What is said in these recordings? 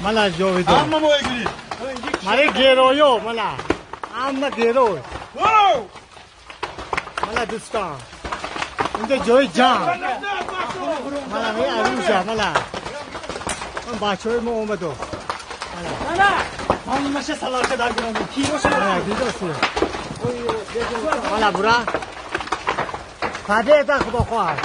Мала ҷовидон. Ҳама моҳигирӣ. Мала геройо, мала. Ҳама герой. Мала дӯстон. Инҷо ҷои ҷанг. Мала ми арӯза, мала. Он бачаҳои мо омаду. Мала. Ҳамаша салака дар гирам. Кироша. Мала дидоси. Мала бура. Победа, худо хоҳад.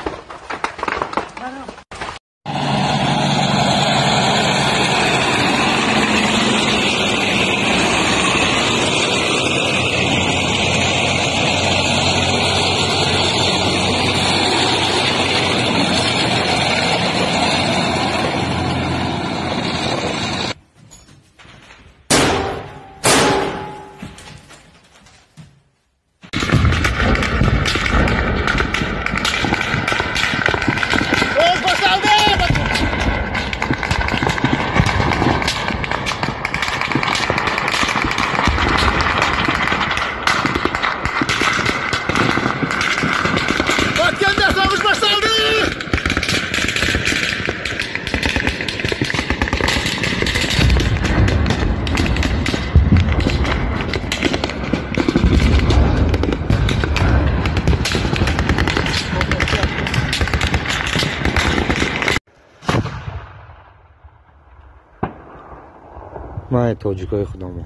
Ман тоҷикои худамо.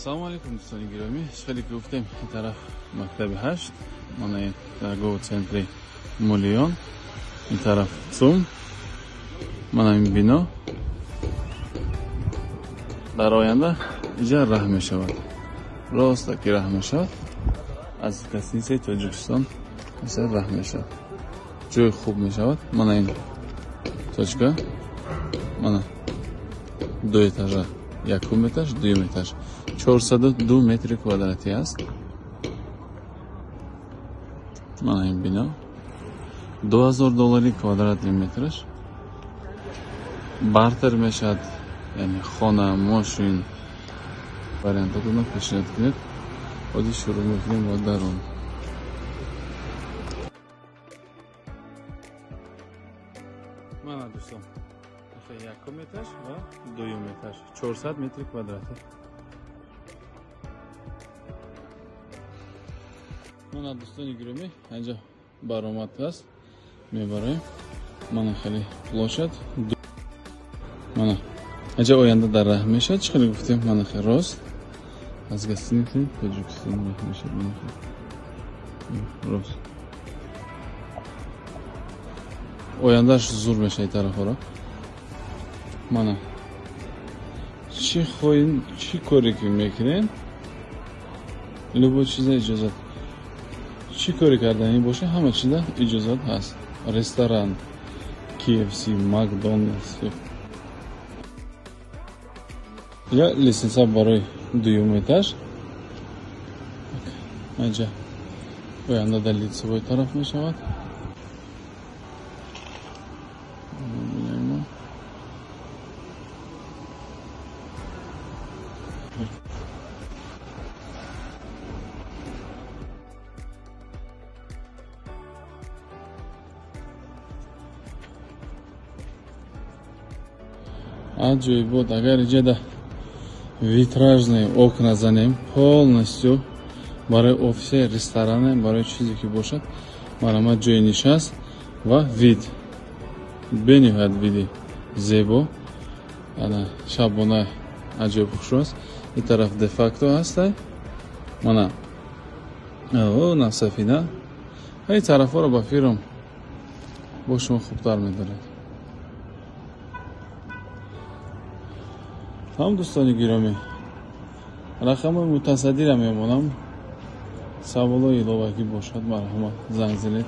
Салом алейкум, дӯстони гиромӣ. Хеле ки гуфтем, ин тараф мактаби 8, мана ин торговый центри Мулион, ин тараф ЦУМ, мана ин бино. Дар оянда иҷа раҳ мешавад. Роста ки раҳ мешавад, аз гостиницаи Тоҷикистон иҷа раҳ мешавад. Ҷои хуб мешавад. Мана ин точка, мана ду этажа, якум этаж, дуюм этаж. 402 метри квадратӣ аст. Мана ин бино. 2000 доллари квадратни метраш. Бартер мешавад, яъне хона, мошин. Вариантатонро пешниҳод кунед. Ҳозир шурӯъ мекунем бо дарун. Мана дӯстон, якум этаж ва дуюм этаж, 400 метри квадратӣ. Мана дӯстони гиромӣ, инҷо баромад аст, мебароем. Мана хеле площад. Мана инҷо оянда дар раҳ мешавад, чӣ хеле гуфтем, мана хеле рост аз гостиницаи Тоҷикистон раҳ мешавад, мана хеле рост. Ояндаш зур мешавад тарафҳоро. Мана чӣ хоҳем, чӣ коре ки мекунем, любой чиза иҷозат. Чӣ коре карданӣ боша, ҳама чиза иҷозат ҳаст. Ресторан, KFC, McDonald's. Я лестница барои дуюм этаж. Инҷа оянда дар лицевой тараф мешавад. Аҷоибот, агар иҷода витражные окна занем полностью барои офисе, ресторане, барои чизе ки бошад, марҳамат, ҷои нишаст ва вид, бениҳоят види зебо. Ана шабона аҷоиб хушрӯ аст. Ин тараф де-факто ҳастай, мана о насафина. Ин тарафҳоро ба фирм бо шумо хубтар медоред. Ҳам дӯстони гиромӣ, Рақами мутасаддира мемонам. Саволои иловагӣ бошад, марҳамат, занг занед.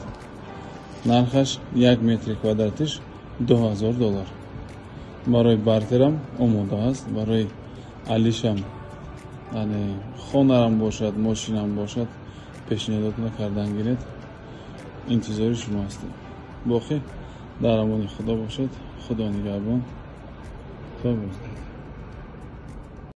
Нархаш 1 метри квадратиш 2000 доллар. Барои бартерам омода аст, барои алишам, яъне хонарам бошад, мошинам бошад, пешниҳодотро кардан гиред. Интизори шумо ҳастем. Боқӣ дар амони Худо бошед. Худо нигаҳбон, то боздид.